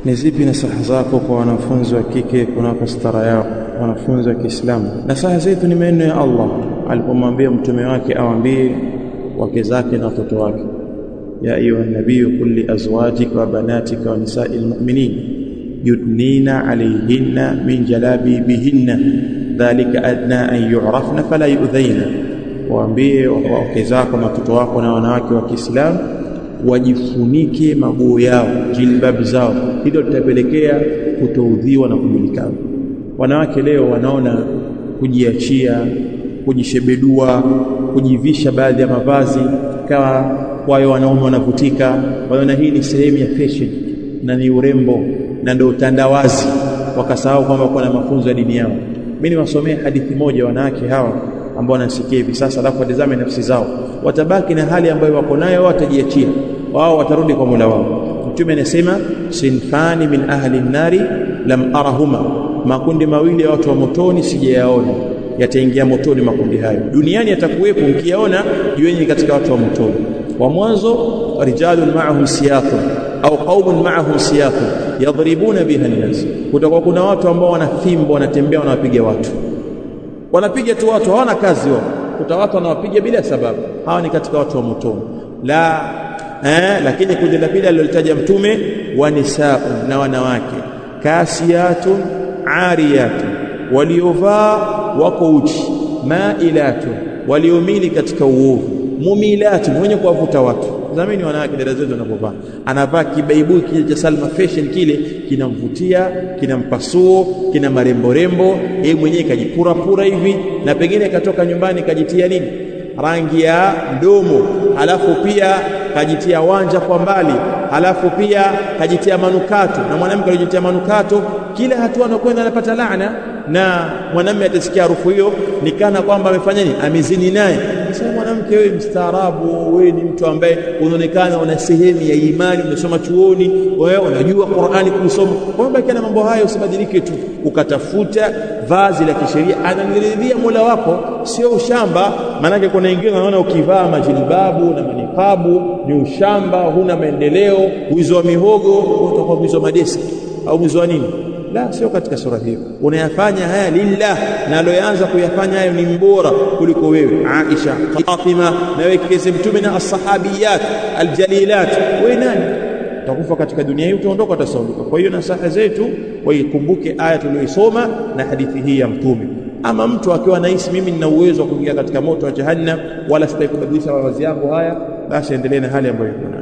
Ni zipi nasaha zako kwa wanafunzi wa kike kunako stara yao, wanafunzi wa Kiislamu? Nasaha zetu ni maneno ya Allah alipomwambia mtume wake awaambie wake zake na watoto wake, ya ayuha nabiyyu qul li azwajika wa banatika wa nisa'il mu'minin yudnina alayhinna min jalabibihinna dhalika adna an yu'rafna fala yu'dhaina. Waambie wake zako na watoto wako na wanawake wa Kiislamu wajifunike maguo yao, jilbab zao, hilo litapelekea kutoudhiwa na kujulikana. Wanawake leo wanaona kujiachia, kujishebedua, kujivisha baadhi ya mavazi kama wao wanaume wanavutika, wanaona hii ni sehemu ya fashion na ni urembo na ndio utandawazi, wakasahau kwamba kuna mafunzo ya dini yao. Mimi niwasomee hadithi moja wanawake hawa ambao wanasikia hivi sasa, alafu watazame nafsi zao, watabaki na hali ambayo wako nayo, watajiachia wao, watarudi kwa Mola wao. Mtume anasema sinfani min ahli nari lam arahuma, makundi mawili ya watu wa motoni sijayaona, yataingia motoni makundi hayo. Duniani yatakuwepo, mkiyaona jueni katika watu wa motoni. Wa mwanzo rijalun ma'ahum siyatun au qaumun ma'ahum siyatun yadribuna biha an-nas, kutakuwa kuna watu ambao wana fimbo, wanatembea, wanawapiga watu, wanapiga tu watu, hawana kazi wao. Kuta watu wanawapiga bila sababu, hawa ni katika watu wa motoni. La lakini kundi la pili alilolitaja Mtume, wa nisaun, na wanawake, kasiyatun ariyatun, waliovaa wako uchi, mailatun, waliomili katika uovu, mumilatun, wenye kuwavuta watu. Zamani wanawake dada zetu wanapovaa, anavaa kibaibui kile cha Salma Fashion, kile kinamvutia, kina mpasuo, kina maremborembo, yeye mwenyewe kajipurapura hivi, na pengine katoka nyumbani kajitia nini, rangi ya mdomo, halafu pia kajitia wanja kwa mbali, halafu pia kajitia manukato. Na mwanamke alijitia manukato, kila hatua anakwenda anapata laana, na mwanamume atasikia harufu hiyo ni kana kwamba amefanya nini, amezini naye. Sasa mwanamke, wewe mstaarabu, wewe ni mtu ambaye unaonekana una sehemu ya imani, umesoma chuoni, wewe unajua Qur'ani kusoma, kwa na mambo hayo usibadilike tu ukatafuta vazi la kisheria ananiridhia Mola wako, sio ushamba. Maanake kuna wengine wanaona ukivaa majilbabu na manikabu ni ushamba, huna maendeleo, wizi wa mihogo, utakuwa mwizi wa madeski au mwizi wa nini. La, sio katika sura hiyo. Unayafanya haya lillah, na aloanza kuyafanya hayo ni mbora kuliko wewe. Aisha, Fatima na wewe kesi Mtume na as-sahabiyat aljalilat, wewe nani? Utakufa katika dunia hii, utaondoka, utasaulika. Kwa hiyo nasaha zetu waikumbuke aya tuliyoisoma na hadithi hii ya Mtume. Ama mtu akiwa anahisi mimi nina uwezo wa kuingia katika moto wa Jahannam, wala sitaki kubadilisha mavazi yangu haya, basi endelee na hali ambayo yuko nayo.